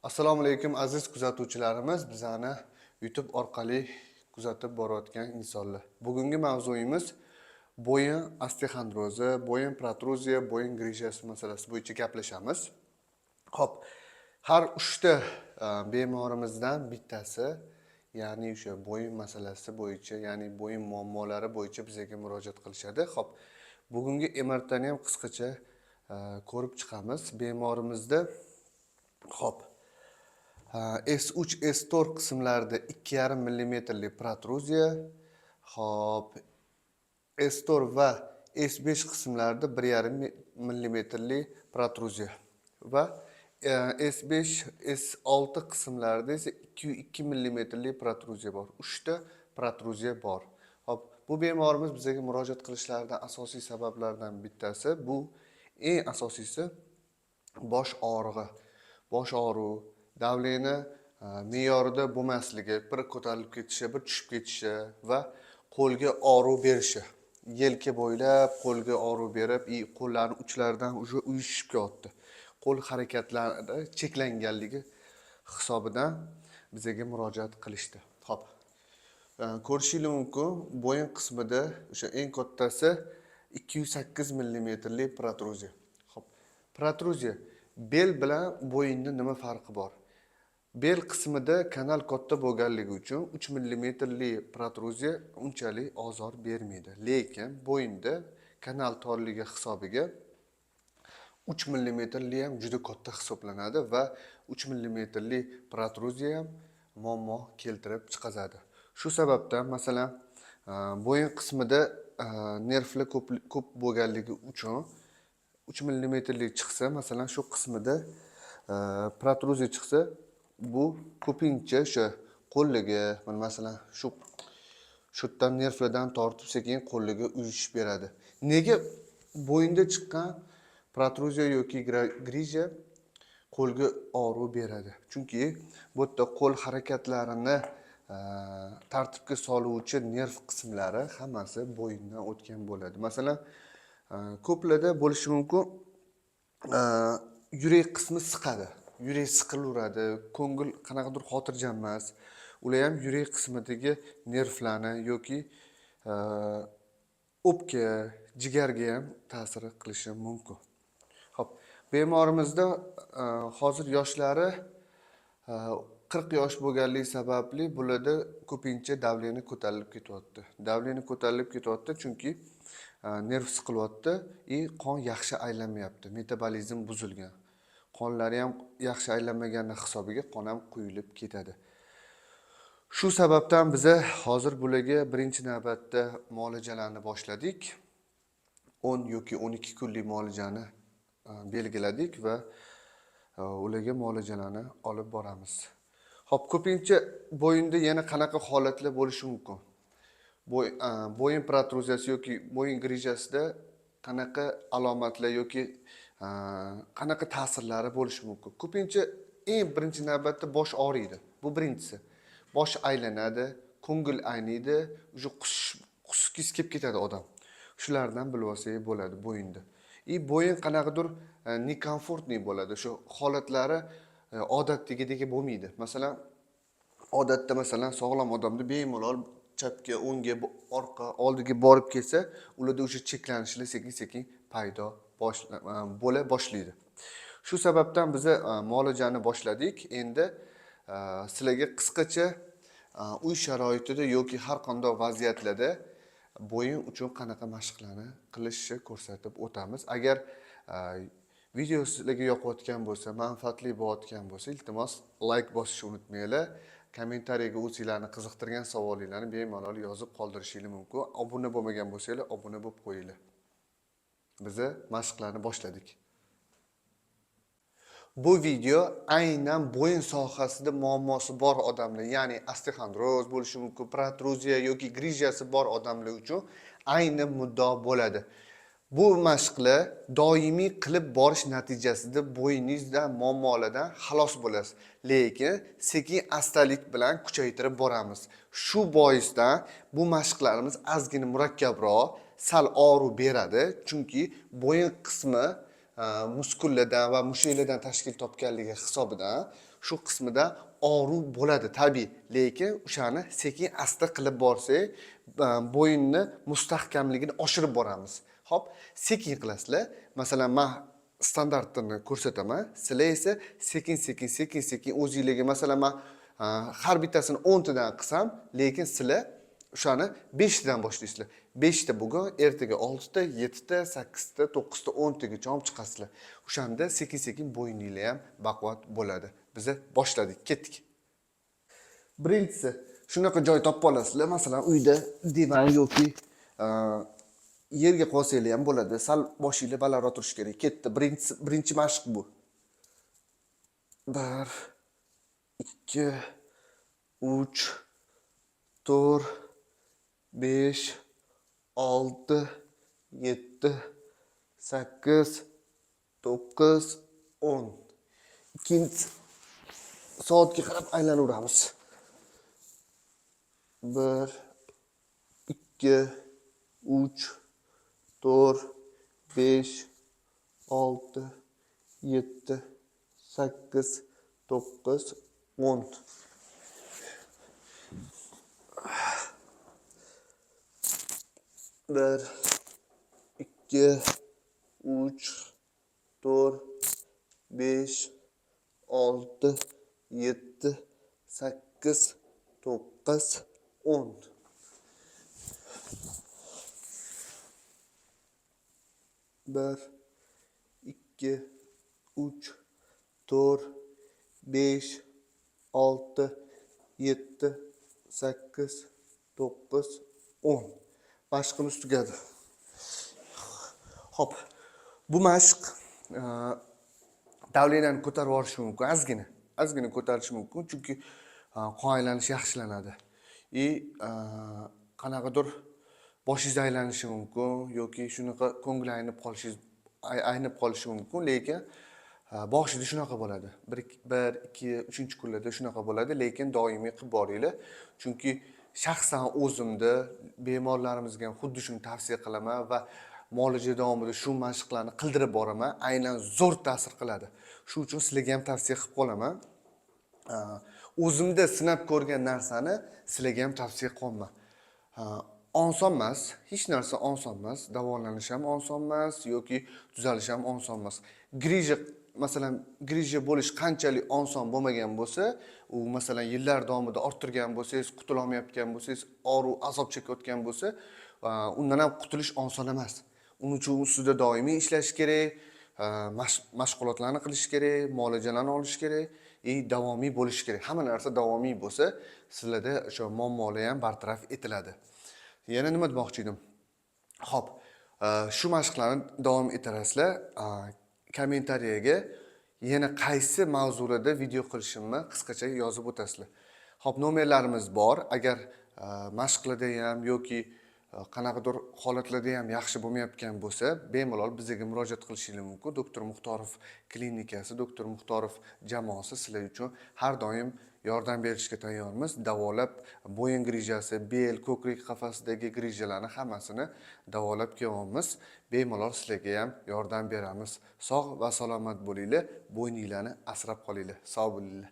Assalomu alaykum, aziz kuzatuvchilarimiz, bizani YouTube orqali kuzatib borayotgan insonlar. Bugungi mavzuyimiz bo'yin osteoxondrozi, bo'yin protruziya, bo'yin grijasi masalasi bo'yicha gaplashamiz. Xo'p, har uchta bemorimizdan bittasi, ya'ni o'sha bo'yin masalasi bo'yicha, ya'ni bo'yin muammolari bo'yicha bizga murojaat qilishadi. Xo'p, bugungi MRTni ham qisqacha ko'rib chiqamiz. Bemorimizda, xo'p, S3, S4 qismlarida 2,5 millimetrli protruziya, xo'p, S4 va S5 qismlarida 1,5 millimetrli protruziya va S5, S6 qismlarida esa 2,2 millimetrli protruziya bor. 3 ta protruziya bor. Xo'p, bu bemorimiz bizga murojaat qilishlaridan asosiy sabablardan bittasi, bu eng asosiysi bosh og'rig'i. Bosh og'ruv, давление me'yorida bo'lmasligi, bir ko'tarilib ketishi, bir tushib ketishi va qo'lga og'riq berishi. Yelka bo'ylab qo'lga og'riq berib, и qo'llarni uchlaridan уже uyushib kelyapti. Qo'l harakatlari cheklanganligi hisobidan bizga murojaat qilishdi. Xo'p. Ko'rishingiz mumkin, bo'yin qismida o'sha eng kattasi 208 millimetrli protruziya. Xo'p, protruziya, bel bilan bo'yinni nima farqi bor? Bel qismida kanal katta bo'lganligi uchun 3 millimetrli protruziya unchalik ozor bermaydi. Lekin bo'yinda kanal torligi hisobiga 3 millimetrli ham juda katta hisoblanadi va 3 millimetrli protruziya ham muammo keltirib chiqazadi. Shu sababdan, masalan, bo'yin qismida nervlar ko'p ko'p bo'lganligi uchun 3 millimetrlik chiqsa, masalan, shu qismida protruziya chiqsa, bu ko'pincha o'sha qo'liga, mana masalan, shu yerdan nervlardan tortib, sekin qo'liga uyushib beradi. Nega bo'yinda chiqqan protruziya yoki grija qo'lga og'riq beradi? Chunki bu yerda qo'l harakatlarini tartibga soluvchi nerv qismlari hammasi bo'yindan o'tgan bo'ladi. Masalan, ko'plarda bo'lishi mumkin, yurak qismi siqadi, yurak siqilaveradi, ko'ngil qanaqadir xotirjam emas. Ular ham yurak qismidagi nervlarni yoki o'pka, jigarga ham ta'sir qilishi mumkin. Xo'p, bemorimizda hozir yoshlari 40 yosh bo'lganligi sababli bularda ko'pincha давление ko'tarilib ketyapti. Давление ko'tarilib ketyapti, chunki nerv siqilyapti и qon yaxshi aylanmayapti, metabolizm buzilgan. Qonlari ham yaxshi aylanmagani hisobiga qon ham quyilib ketadi. Shu sababdan biza hozir bularga birinchi navbatda muolajalarni boshladik. 10 yoki 12 kunlik muolajani belgiladik va ularga muolajalarni olib boramiz. Xo'p, ko'pincha bo'yinda yana qanaqa holatlar bo'lishi mumkin? Bo'yin protruziyasi yoki bo'yin grijasida qanaqa alomatlar yoki qanaqa ta'sirlari bo'lishi mumkin? Ko'pincha eng birinchi navbatda bosh og'riydi. Bu birinchisi. Bosh aylanadi, ko'ngil ayniydi, уже qusgisi kelib ketadi odam. Shulardan bilib olsak bo'ladi bo'yinda. И bo'yin qanaqadir некомфортный bo'ladi. Shu holatlari odatdagidek bo'lmaydi. Masalan, odatda, masalan, sog'lom odamda bemalol chapga, o'ngga, orqa, oldiga borib kelsa, ularda o'sha cheklanishlar sekin sekin paydo bo'la boshlaydi. Shu sababdan biza muolajani boshladik. Endi sizlarga qisqacha uy sharoitida yoki har qanday vaziyatlarda bo'yin uchun qanaqa mashqlarni qilishni ko'rsatib o'tamiz. Agar video sizlarga yoqayotgan bo'lsa, manfaatli bo'layotgan bo'lsa, iltimos, layk bosishni unutmanglar. Kommentariyaga o'zinglarni qiziqtirgan savolinglarni bemalol yozib qoldirishinglar mumkin. Obuna bo'lmagan bo'lsanglar, obuna bo'lib qo'yinglar. Biza mashqlarni boshladik. Bu video aynan bo'yin sohasida muammosi bor odamlar, ya'ni osteoxondroz bo'lishi mumkin, protruziya yoki grijasi bor odamlar uchun ayni muddao bo'ladi. Bu mashqlar doimiy qilib borish natijasida bo'yningizda muammolardan xalos bo'lasiz. Lekin sekin astalik bilan kuchaytirib boramiz. Shu boisdan bu mashqlarimiz ozgina murakkabroq, sal og'riq beradi, chunki bo'yin qismi Muskullardan va mushaklardan tashkil topganligi hisobidan shu qismida og'riq bo'ladi tabiiy, lekin o'shani sekin asta qilib borsak, bo'yinni mustahkamligini oshirib boramiz. Xo'p, sekin qilasizlar. Masalan, men standartini ko'rsataman, sizlar esa sekin sekin sekin sekin o'zinglarga, masalan, men har bittasini 10 tadan qilsam, lekin sizlar o'shani 5 tadan boshlaysizlar. 5 ta bugun, ertaga 6 ta, 7 ta, 8 ta, 9 ta, 10 tagacha olib chiqasizlar. O'shanda sekin sekin bo'yninglar ham baquvvat bo'ladi. Biz boshladik, ketdik. Birinchisi, shunaqa joy topib olasizlar, masalan, uyda divan yoki yerga qo'ysanglar ham bo'ladi. Sal boshinglar balandroq turishi kerak. Ketdi. Birinchisi, birinchi mashq bu. 1 2 3 4 5 6 7 8 9 10. Ikkinchi soatga qarab aylanaveramiz. 1 2 3 4 5 6 7 8 9 10. 1 2 3 4 5 6 7 8 9 10. 1 2 3 4 5 6 7 8 9 10. Mashqimiz tugadi. Xo'p, bu mashq davleniyani ko'tarib yuborishi mumkin, ozgina. Ozgina ko'tarishi mumkin, chunki qon aylanishi yaxshilanadi. И qanaqadir boshingiz aylanishi mumkin yoki shunaqa ko'ngil aynib qolishingiz aynib qolishi mumkin, lekin boshida shunaqa bo'ladi. 1 2 3 kunlarda shunaqa bo'ladi, lekin doimiy qilib boringlar. Chunki shaxsan o'zimda bemorlarimizga ham xuddi shuni tavsiya qilaman va muolaja davomida shu mashqlarni qildirib boraman, aynan zo'r ta'sir qiladi. Shu uchun sizlarga ham tavsiya qilib qolaman. O'zimda sinab ko'rgan narsani sizlarga ham tavsiya qilyapman. Oson emas, hech narsa oson emas, davolanish ham oson emas yoki tuzalish ham oson emas. Grija, masalan, grija bo'lish qanchalik oson bo'lmagan bo'lsa, u masalan yillar davomida orttirgan bo'lsangiz, qutula olmayotgan bo'lsangiz, og'riq azob chekayotgan bo'lsa, undan ham qutulish oson emas. Uning uchun ustida doimiy ishlash kerak, mashg'ulotlarni qilish kerak, muolajalarni olish kerak, davomiy bo'lishi kerak. Hamma narsa davomiy bo'lsa, sizlarda o'sha muammolar ham bartaraf etiladi. Yana nima demoqchi edim? Xo'p, shu mashqlarni davom ettirasizlar. Kommentariyaga yana qaysi mavzularda video qilishimni qisqacha yozib o'tasizlar. Xo'p, nomerlarimiz bor. Agar mashqlarda ham yoki qanaqadir holatlarda ham yaxshi bo'lmayotgan bo'lsa, bemalol bizga murojaat qilishingiz mumkin. Doktor Muxtorov klinikasi, Doktor Muxtorov jamoasi sizlar uchun har doim yordam berishga tayyormiz. Davolab bo'yin grijasi, bel, ko'krak qafasidagi grijalarni hammasini davolab kelyapmiz. Bemalol sizlarga ham yordam beramiz. Sog' va salomat bo'linglar, bo'yninglarni asrab qolinglar. Sog' bo'linglar.